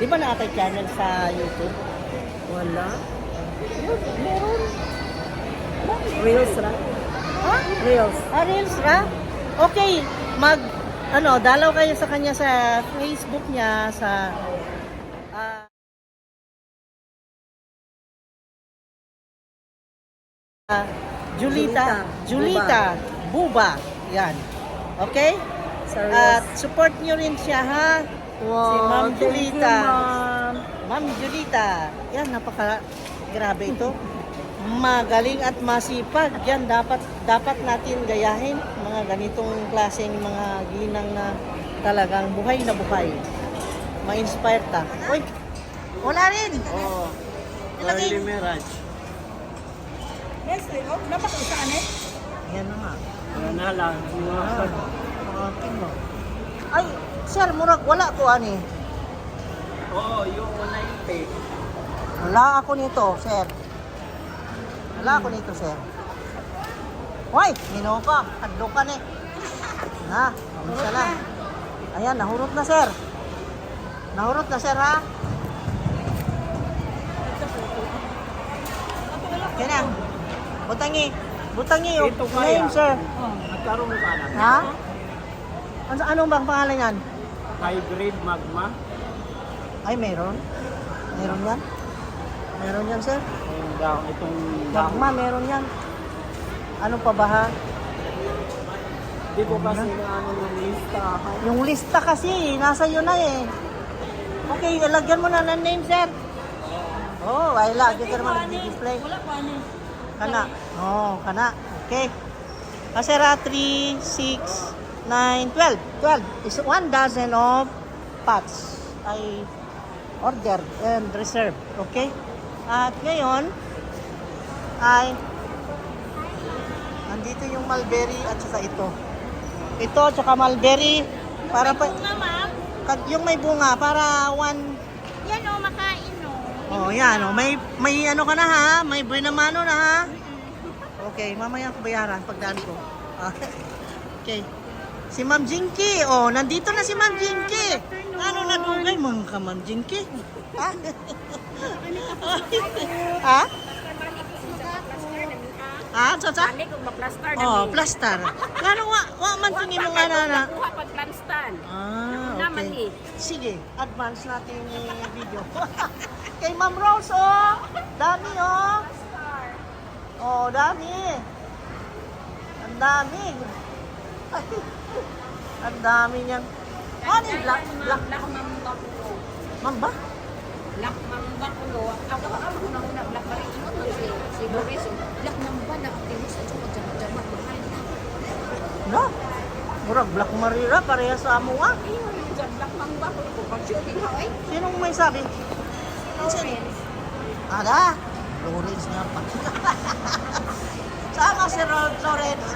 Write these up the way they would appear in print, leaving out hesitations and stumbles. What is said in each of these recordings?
Di ba naa kay channel sa YouTube? Wala. Yun, meron. Reels ra. Ha? Reels. Ah, Reels ra? Okay, mag ano, dalaw kayo sa kanya sa Facebook niya sa Julita, Julita Julita Buba. Yan. Okay? Sa Reels. At support niyo rin siya, ha. Wow, si Ma'am thank you, Julita. ma'am. Ma'am Julita. Yan, napaka grabe ito. Magaling at masipag. Yan, dapat dapat natin gayahin mga ganitong klaseng mga ginang na talagang buhay na buhay. Ma-inspire ta. Uy, wala rin. Oo. Ilagay. Early marriage. Nestle, oh, napaka-isa eh. Yan na nga. Wala na lang. Mga Ah, mo. Ay, sir, murag wala ko ani. Oo, yung 190. Wala ako nito, sir. Wala ako nito, sir. Hoy, minoo ka. Hadlo ka ni. Na, unsa na. Ayan, nahurot na, sir. Nahurot na, sir, ha? Okay na. Butangi. Butangi yung Ito kaya. name, sir. Nagkaroon ka na. Ha? Ano, anong bang pangalan yan? Hybrid magma. Ay, meron. Meron yan. Meron yan, sir. Yung daw, itong daw. Magma, meron yan. Ano pa ba ha? Di ko kasi na ano yung lista. Yung lista kasi, nasa iyo na eh. Okay, lagyan mo na ng name, sir. Oh, ay lagi ka naman nag-display. Wala pa ano. Kana. Oh, kana. Okay. Asera 3, 6, 9, 12. 12 is one dozen of pots. I ordered and reserved. Okay? At ngayon, ay andito yung mulberry at saka ito. Ito at saka mulberry para pa Bunga, ma'am. yung may bunga para one. Yan o, makain o. Oh, yan oh. May ano ka na ha? May buena mano na ha? Okay, mamaya ko bayaran pagdaan ko. Ah, okay. Si Ma'am Jinky. Oh, nandito na si Ma'am Jinky. Ano na dugay mga ka Ma'am Jinky? Ha? Ha? Ah, sa sa? Balik kung ma-plaster na Oh, mi. plaster. Ngano wa man tuni mo nga na. Kuha pag planstan. Ah, Naman okay. eh. Sige, advance natin yung video. Kay Ma'am Rose, oh! Dami, oh! Oh, dami! Ang dami! Ay, ang dami niyang. Ano yung black? Black? Black mamba kulo. Ma'am ba? Black mamba kulo. Ako ako na una black pa rin ingon man si Boris. Black mamba na timus at saka jama-jama mahal na. No? Murag Black Marira, pareha sa amo ah. Ayun yung dyan, black mamba kulo ko pag shooting ha oy. Sinong may sabi? Lawrence. Ada! Lawrence nga pa. Sama si Lawrence.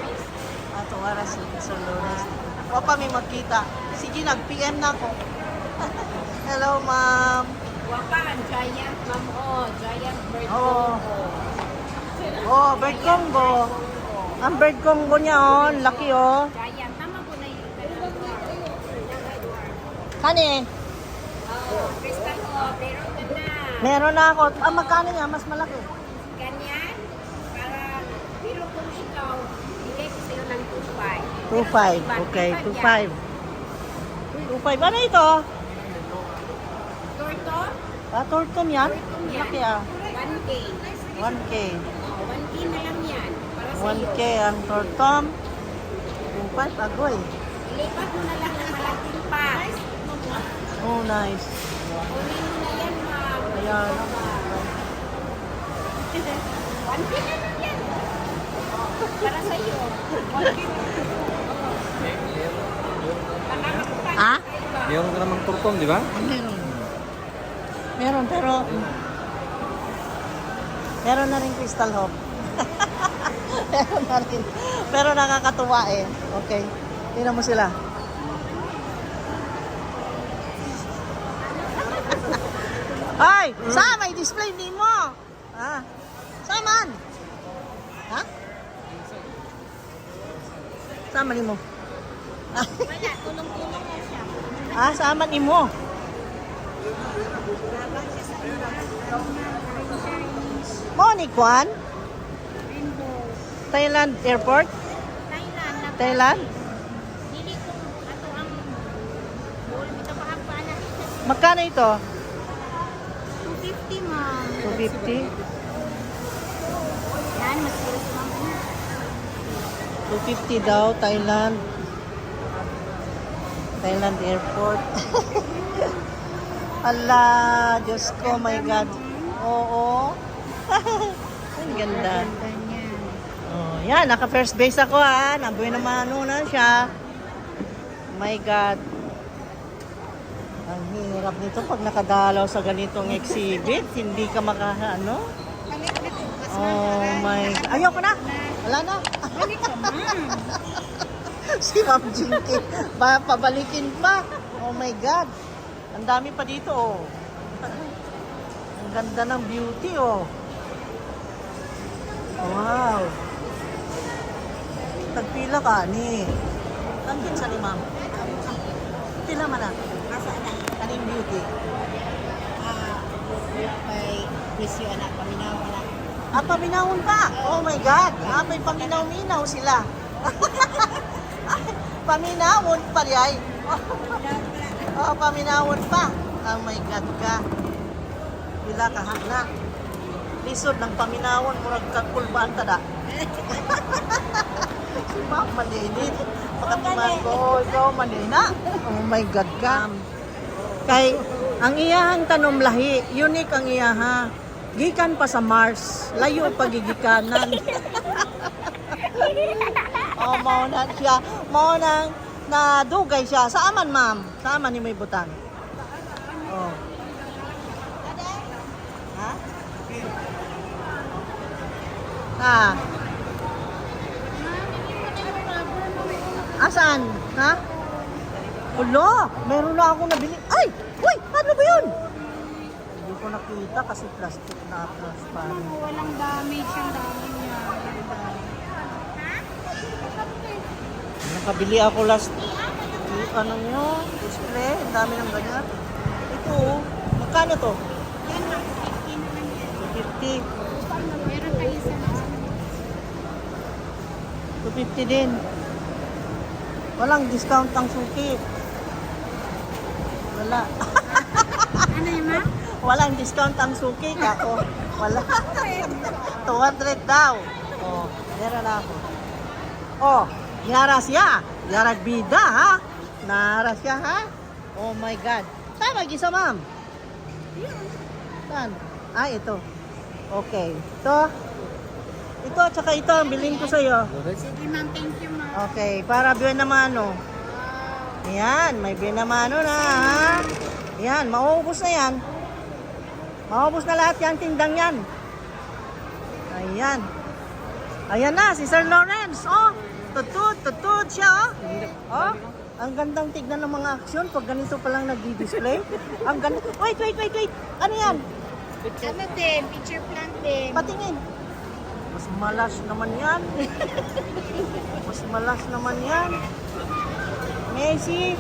Ato wala si Sir Lawrence. Wa pa may magkita. Sige, nag-PM na ako. Hello, ma'am. Waka ang giant ma'am oh, giant bird Oo. Congo. Oh, bird Congo. Ang bird Congo niya, oh. Ang laki, oh. Giant tama ko na yun. Kani, Oh, crystal oh, pero ka na. Meron na ako. Ah, magkano niya? Mas malaki. Ganyan, para, pero kung ikaw, bigay ko sa'yo ng 2.5. 2.5. Okay, 2.5. 2.5. Ano ito? Torto? Ah, torton yan? Tortum yan. Laki, ah. 1K. 1K. Oh, 1K na lang yan. Para sa'yo. 1K ang tortom. 2.5, agoy. Ilipat mo na lang ng malaking pot. Oh, nice. Kunin mo na yan, ma'am. Ayan. 1K na lang yan. Oh, para sa'yo. 1K. Ha? Meron ka namang turton, di ba? Meron. Meron, pero meron na rin Crystal Hope. Meron na rin. Pero nakakatuwa eh. Okay. Tingnan mo sila. Ay! Sa may display ni mo! Ah. Saman! Ha? Sama ni mo. Wala, tulong-tulong na siya. Ah, sama ni mo. Mo ni Kwan? Thailand Airport? Thailand na. Thailand? Dili kung ato ang ball bitaw pa na. Magkano ito? 250, ma'am. 250. Yan, mas si ma'am. 250 daw, Thailand. Thailand Airport. Ala, Diyos ko, my God. Oo. Ang ganda. Ganda niya. Oh, yan, naka first base ako ha. Nabuhay naman ano na siya. My God. Ang hirap nito pag nakadalaw sa ganitong exhibit. Hindi ka maka, ano? Oh my God. Ayoko na. Wala na. Balik ka, ma'am. Si Ma'am Jinky. Ba, pabalikin pa. Oh my God. Ang dami pa dito, oh. Ang ganda ng beauty, oh. Wow. Tagpila ka, ni. Ang kinsa ni Ma'am? Pila man na? Asa na? Kaning beauty? Ah, may wisyo anak, paminaw anak. Ah, paminawon pa. Oh my God. Ah, may paminaw-minaw sila. Paminawon pa ay. Oh, paminawon pa. Oh my God ka. Pila ka ha na. Lisod ng paminawon, murag kakulbaan ta da. Si Ma'am malinit. Pakatiman ko, oh, ikaw malina. Oh my God ka. Kay ang iyahang tanom lahi, unique ang iyaha. Gikan pa sa Mars, layo pa gigikanan. Oh, mao na siya. Mao nang nadugay siya. Sa aman, ma'am? Sa aman ni may butang. Oh. Ha? Ah. Asan? Ha? Ulo, meron na akong nabili. Ay! Uy! Ano ba yun? Hindi ko nakita kasi plastic na transparent. Walang damage ang dami niya. Nakabili ako last ano nyo, display, ang dami ng ganyan. Ito, oh, magkano to? Yan, ma'am, 15 naman yan. 250. Meron pa isa na. 250 din. Walang discount ang suki. Wala. Ano yun, ma'am? Walang discount ang suki kako. Wala. 200 daw. Oh, meron na ako. Oh, yara siya. Yara bida ha. Nara siya ha. Oh my God. Tama gisa, ma'am. Saan? Ah, ito. Okay. Ito. Ito, tsaka ito ang bilhin ko sa'yo. Sige, ma'am. Thank you, ma'am. Okay, para buena mano. Ayan, may buena mano na ha. Ayan, mauubos na yan. Mauubos na lahat yan, tindang yan. Ayan. Ayan na, si Sir Lawrence. Oh, tutud, tutud siya oh. Oh, ang gandang tignan ng mga aksyon pag ganito palang nagdi-display. Ang ganda. Wait, wait, wait, wait. Ano yan? Ano din? Picture plant din. Patingin. Mas malas naman yan. Mas malas naman yan. Messi.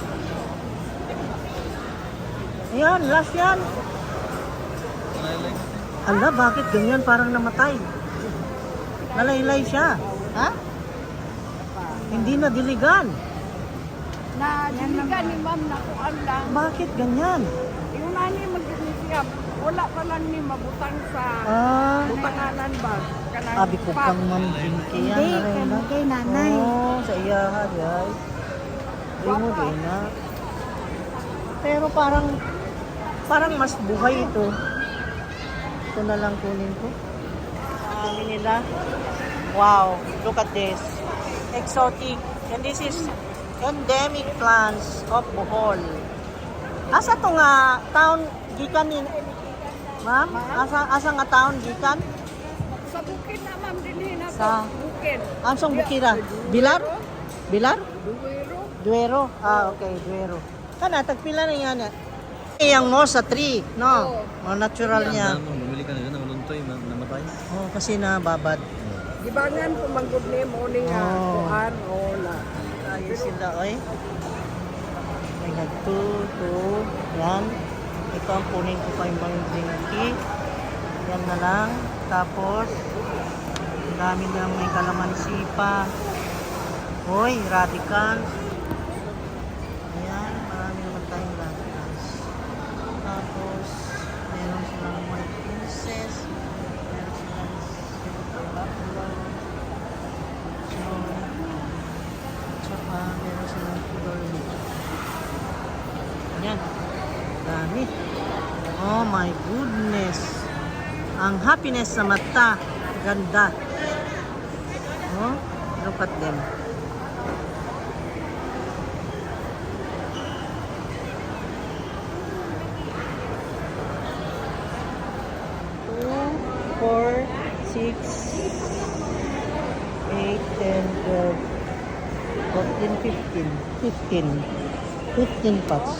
Ayan, last yan. Ala, bakit ganyan? Parang namatay. Nalaylay siya. Ha? Hindi na diligan. Na diligan ni ma'am na kuan lang. Bakit ganyan? Yung nani mag-siya, wala pa lang ni mabutang sa Ah, butanganan ba? Kanang abi ko kang Ma'am Jinky yan. Hindi, Aray na. kay nanay. Oo, sa iyaha, di ay. Di mo di na. Pero parang, parang mas buhay ito. Ito na lang kunin ko. Sabi nila, wow, look at this. Exotic. And this is endemic plants of Bohol. Asa to nga town gikan ni Ma'am? Asa nga town gikan? Sa bukid na ma'am dinhi na Sa- bukid. Ansong bukira? Bilar? Bilar? Duwero. Duero. Ah, okay, Duero. Kana tagpila na yan. Eh. Iyang mo sa tree, no? Oh, natural niya. Bumili ka na dyan, namaluntoy, namatay. Oh, kasi nababad. Gibangan ko manggod ni mo ni nga Oh. kuan o na. Ayos sila, oy. May nag two, two, yan. Ito ang kunin ko kay Mang Jinky. Yan na lang. Tapos, ang dami na may kalamansi pa. Hoy, radicals. Ayan, marami naman tayong radicals. Tapos, meron silang white princess. Meron silang silver buffalo. So, tsaka meron silang color leaf. Ayan. Dami. Oh my goodness. Ang happiness sa mata. Ganda. Oh, look at them. Two, four, six, 8, 10, 12, 14, 15. 15. 15 pots.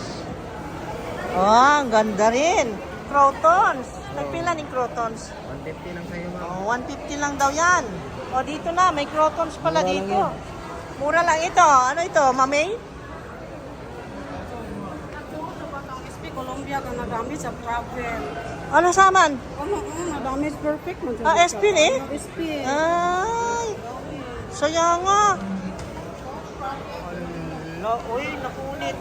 Oh, ang ganda rin. Crotons. Nagpila ni crotons? 150 lang sa'yo, ma'am. Oh, 150 lang daw yan. O, dito na. May crotons pala Mura lang dito. yan. Mura lang ito. Ano ito, Mamay? SP Colombia ka na sa travel. Ano saman? Ano, na-damage perfect man. Ah, SP ni? SP. Ay, saya nga. Ala, uy, nakunit.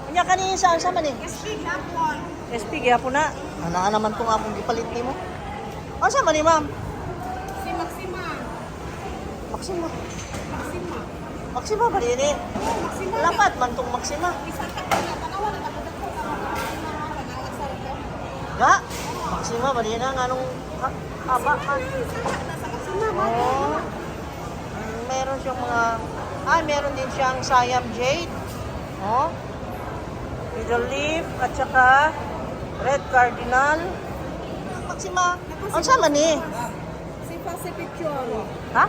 Unya kanin saan sa man eh? SP Japon. SP gyapon na. Ana naman kung akong gipalit nimo. Asa man ni ma'am? Si Maxima. Maxima. Maxima. Maxima ba din eh? Oh, Maxima. Lapat man tong Maxima. Isa ka na tanawa na ko ko na Maxima kanang asal ko. Ga? Maxima ba din ang anong haba man? Isa ka na sa Maxima ba? Oh. Meron siyang mga meron din siyang Siam Jade. Oh. Middle leaf at saka red cardinal. Maxima. Ang sama ni? Si Fase Picture. Ha?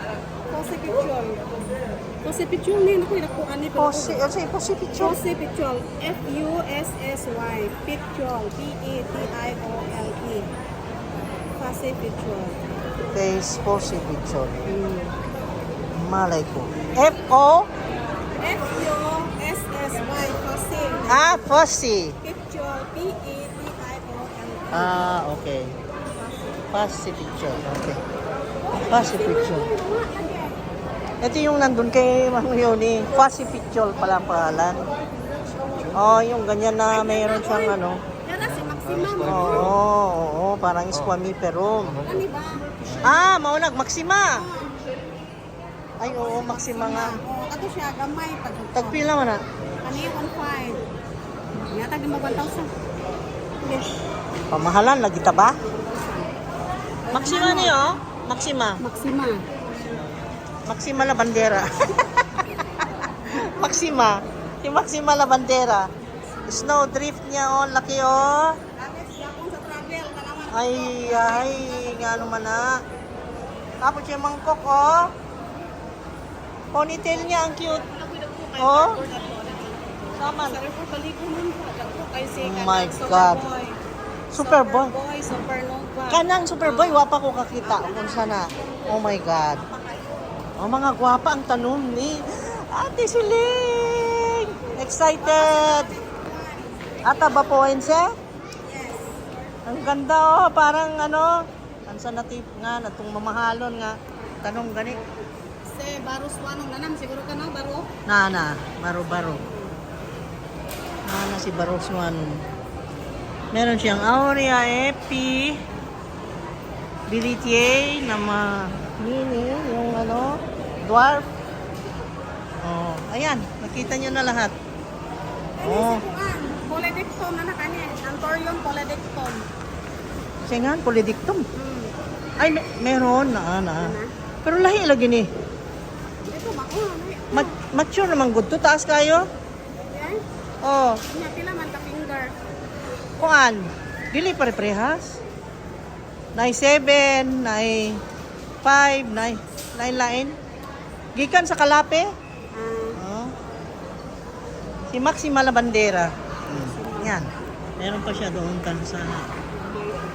Fase Picture. Fase Picture ni nako ko ani pero Posi, ano sa posi picture? Fose Picture. F U S S Y Picture. P E T I O L E. Fase Picture. Face posi picture. Malay ko. F O F U S S Y Fose Fosi. Picture. P E T I O L E. Ah, okay. Posi picture. Okay. Posi picture. Ito yung nandun kay Mang Yoni. Posi picture pala ang pangalan. Oh, yung ganyan na mayroon siyang ano. Yan na si Maxima. Oo, oo, oo, parang squamiferum. Ano ba? Ah, maunag, Maxima. Ay, oo, Maxima nga. Oh, ato siya gamay pag Tagpila man na. Kani 15. Yata di mo 1,000. Yes. Pamahalan, lagi ta ba? Maxima niyo, Maxima. Maxima. Maxima la bandera. Maxima. Si Maxima la bandera. Snow drift niya, oh, laki, oh. Damage yapon sa travel tanawa. Ay, ay, nga naman na. Tapos yung mangkok, oh. Ponytail niya, ang cute. Oh. Saman. Sa report kaliko nun po dagko kay si Oh kanang my God. Superboy. Superboy. Superboy, Supernova. Kanang Superboy, wapa ko kakita kung sana. Oh my God. Oh, mga gwapa ang tanom ni Ate Siling. Excited. Ata ba po, Ense? Yes. Ang ganda oh, parang ano, ansa na tip nga natong mamahalon nga tanong gani. Se Barus Wanong nanam siguro ka no baro. Na na, baro baro. Na na si Baros Wanon. Meron siyang Aurea Epi, Bilitier na ma mini, yung ano, dwarf. Oh, ayan, nakita niyo na lahat. Kani Oh. si kuan, Poledicton na na kani, Antorium Poledicton. Siya nga, polydictum. Ay, meron na, na. Pero lahi lagi ni. Ito mao na. Mature naman good to, taas kayo. Yan. Oh, Nya pila man ka finger. kuan. Dili pare-parehas. Nay 7, nay 5, nay 9 lain. Gikan sa Kalape. Ah, Oh. Si Maxima la Bandera. Yan. Meron pa siya doon tansa.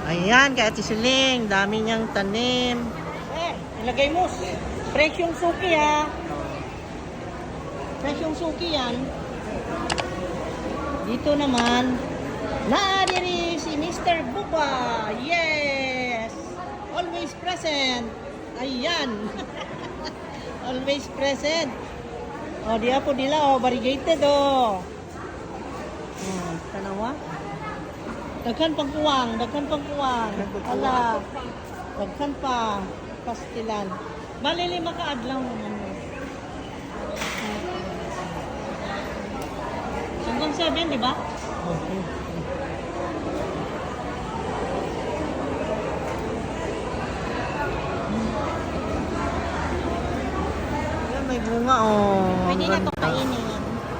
Ayan, kay Ate Siling, dami niyang tanim. Eh, ilagay mo. Fresh yung suki ha. Fresh yung suki yan. Dito naman, Naadiri si Mr. Buba. Yes! Always present. Ayan. Always present. O, diya po nila. O, variegated o. Tanawa. Daghan pang kuwang. Daghan pang kuwang. Ala. Daghan pa. Pastilan. Bali lima ka adlaw naman. Hanggang 7, di ba? Okay. Ayan, may bunga oh. Pwede Ang na to ganda. kainin.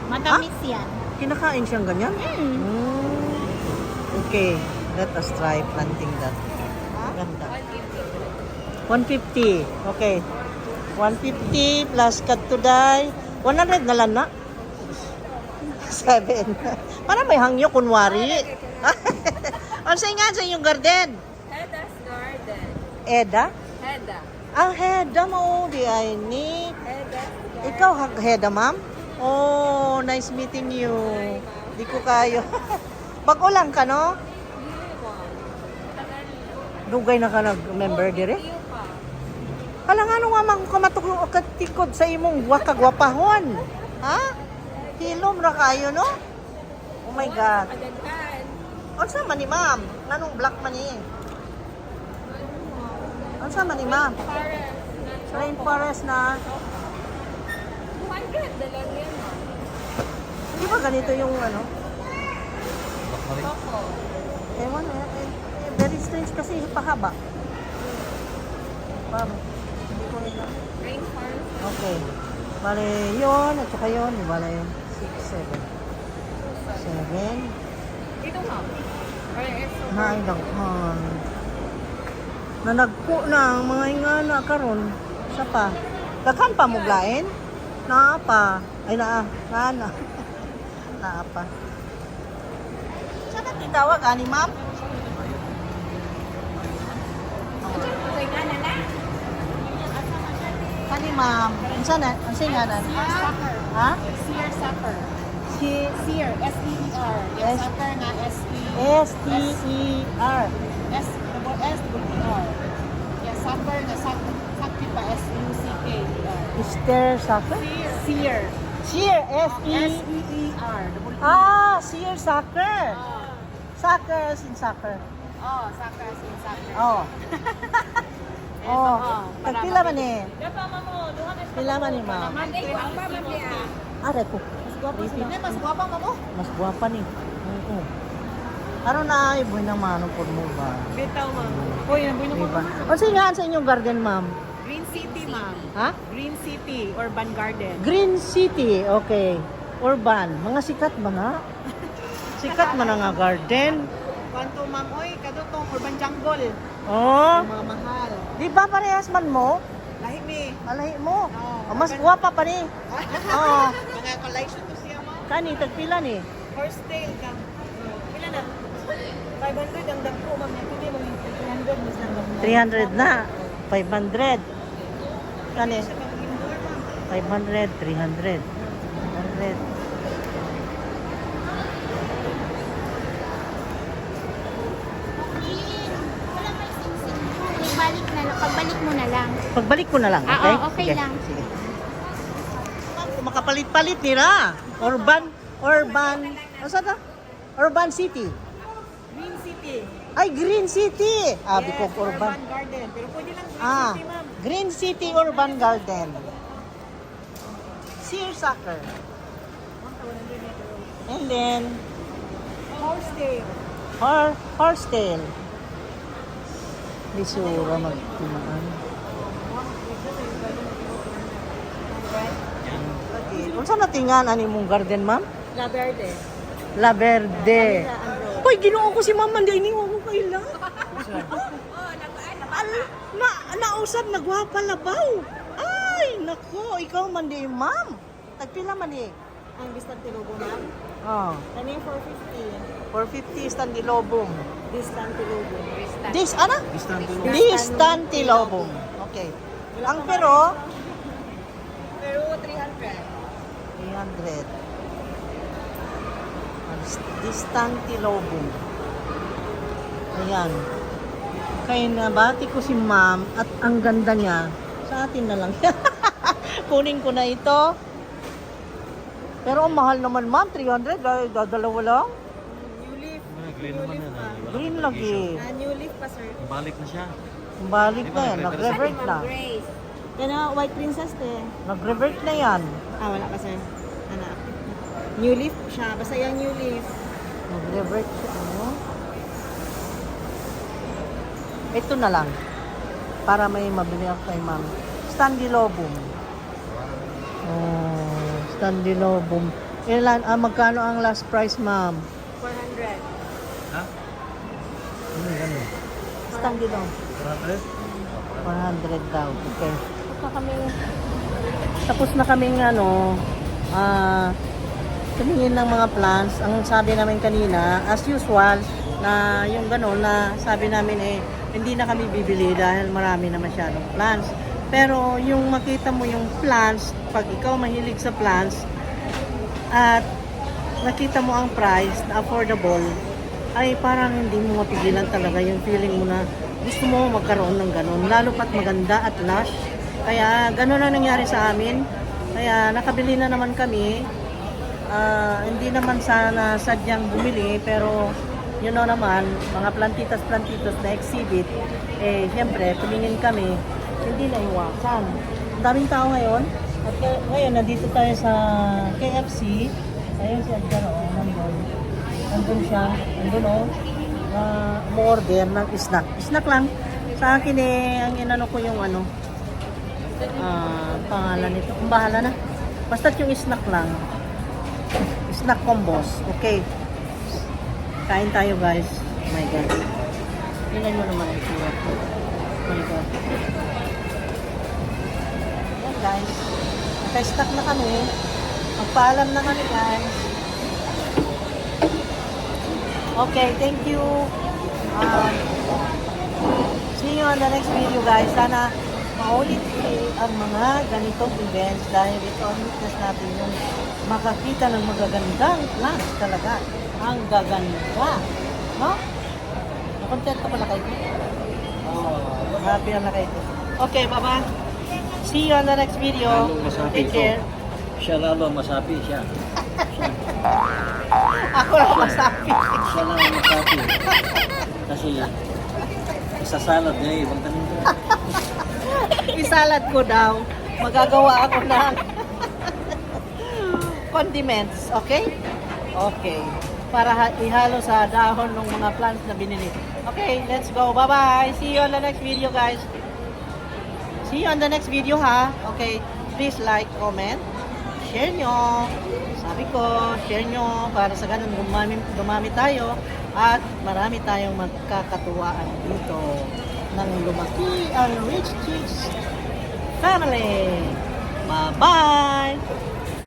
Matamis yan. Kinakain siyang ganyan? Okay, let us try planting that. Ganda. 150. Okay. 150 plus katuday. 100 na lang na. 7. Para may hangyo kunwari. Ano sa nga sa inyong garden? Heda's Garden. Eda? Heda. Ang Heda mo, di ay ni. Heda's Garden. Ikaw, Heda, ma'am? Oh, nice meeting you. Di ko kayo. Bago lang ka, no? Dugay na ka nag-member dire? Hala nga nga man kamatok katikod sa imong wakagwapahon. Ha? Hilom ra kayo, no? Oh my God. Unsa man ni ma'am? Nganong black man ni? Unsa man ni ma'am? Rainforest na. 200 na lang yan. Di ba ganito yung ano? Black Marie. Ewan, eh, very strange kasi pahaba. Parang, hindi ko rin alam. Rainforest. Okay. Bale, yun, at saka yun. Bale, 6, 7. 7. Dito ma'am. Or it's Ay, daghan. Nanagpo na ang mga ingana karon. Sa pa. Daghan pa mo blain? Naa pa. Ay, naa. Naa na. Naa pa. Saan ang titawag, ani ma'am? Ani ma'am. Unsa na? Unsa nga na? Sucker. Ha? Sear sucker. Si Sear. S-E-E-R. S- Sucker nga S-E. S T E R. S double S double E R. Yeah, sucker nga sak sakit pa S U C K E R. Mr. Sucker? Sear. Sear. S E S E E R. Double E. Ah, sear sucker. Sucker as in sucker. Oh, sucker as in sucker. Oh. Oh. Tagpila man eh. Pila man eh, ma'am. Aray ko. Mas gwapa mo mo? Mas gwapa ni. Oo. Aron na ay buhay na mano po mo ba? Bitaw ma'am. Hoy, nabuy na Diba? O sige nga sa inyong garden, ma'am. Green City ma'am. Ha? Green City Urban Garden. Green City, okay. Urban. Mga sikat ba na? Sikat man na nga garden. Kwanto ma'am, oy, kadto urban jungle. Oh. Mga mahal. Di ba parehas man mo? Lahi mi. Alahi mo. Oo. Oh, mas gwapa pa ni. Oo. Mga collection to siya ma'am. Kani, tagpila ni. Horse tail ka. Pila na? 500 ang dagko ma'am. Pili mo yung 300 mas lang dagko. 300 na. 500. Kani? 500, 300. 100. Wala may singsing. Ibalik na lang. Pagbalik mo na lang. Pagbalik ko na lang, Ah, okay? oo, okay Sige, lang. Sige. Makapalit-palit nila. Urban, urban, ano sa to? Urban City. Green City. Ay, Green City. Ah, Yes, Bicog Urban. Urban Garden. Pero pwede lang Green Ah, City ma'am. Green City Urban Garden. Searsucker. And then, Horse tail. Horsetail. Lisura magtimaan. Okay. Unsa na tingan ani mong garden, ma'am? La Verde. La Verde. Hoy, Ginoo ko si Ma'am Manday ni ko kaila. Al, na nausab nagwapa labaw. Ay, nako, ikaw man di, ma'am. Tagpila man di. Ang Bistantilobo ma'am. Oh, Kani 450. 450 Standilobum. Bistantilobo. This ana? Distantilobum. Okay. Ang pero Pero 300. 300. Distantilobum. Ayan. Kaya nabati ko si ma'am at ang ganda niya. Sa atin na lang. Kunin ko na ito. Pero ang mahal naman, ma'am, 300. Dahil dadalawa lang. New leaf. Green naman yan. Eh. Wala Green pang lagi. issue. Ah, new leaf pa, sir. Balik na siya. Balik Di na ba yan. nagre-revert Nag-revert na. Grace. Yan na, white princess te. Nag-revert na yan. Ah, wala pa, sir. Anak. New leaf siya. Basta yung new leaf. Nag-revert siya. Ano? Ito na lang. Para may mabili ako kay ma'am. Standilobum. Oh, Standilobum. Ilan, magkano ang last price, ma'am? 400. Ha? Ano ganun? Standilobum. 400? 400 daw. Okay. Tapos na kaming ano, tumingin ng mga plants. Ang sabi namin kanina, as usual, na yung gano'n na sabi namin eh, hindi na kami bibili dahil marami na masyadong plants. Pero yung makita mo yung plants, pag ikaw mahilig sa plants, at nakita mo ang price na affordable, ay parang hindi mo mapigilan talaga yung feeling mo na gusto mo magkaroon ng ganun. Lalo pat maganda at lush. Kaya ganun ang nangyari sa amin. Kaya nakabili na naman kami. Hindi naman sana sadyang bumili, pero naman, mga plantitas-plantitas na exhibit, eh siyempre tumingin kami, hindi na iwasan. Ang daming tao ngayon. At ngayon, nandito tayo sa KFC. Ayun si Edgar, oh, nandun. Nandun siya, nandun oh, na umorder ng snack. Snack lang. Sa akin eh, ang inano ko yung ano, pangalan nito. Kung bahala na. Basta't yung snack lang. Snack combos. Okay. Kain tayo, guys. Oh my God. Tingnan nyo naman ang itsura ko. Oh my God. Ayan, guys. Naka-stock na kami. Magpaalam na kami, guys. Okay, thank you. See you on the next video, guys. Sana maulit eh, ang mga ganitong events dahil ito ang witness natin yung makakita ng magagandang plants talaga. Ang gaganda. No? Nakontento pala kayo? Oh, happy na kayo. Okay, bye-bye. See you on the next video. Lalong masabi Take ito. care. Siya lalo ang masabi siya. Ako lang masabi. Siya lang ang masabi. Kasi isasalad niya eh. Ibang tanong ko. Isalad ko daw. Magagawa ako ng condiments. Okay? Okay. Para ihalo sa dahon ng mga plants na binili. Okay, let's go. Bye-bye. See you on the next video, guys. See you on the next video, ha? Okay. Please like, comment, share nyo. Sabi ko, share nyo para sa ganun dumami, dumami tayo at marami tayong magkakatuwaan dito ng lumaki ang Rich Chicks family. Bye-bye!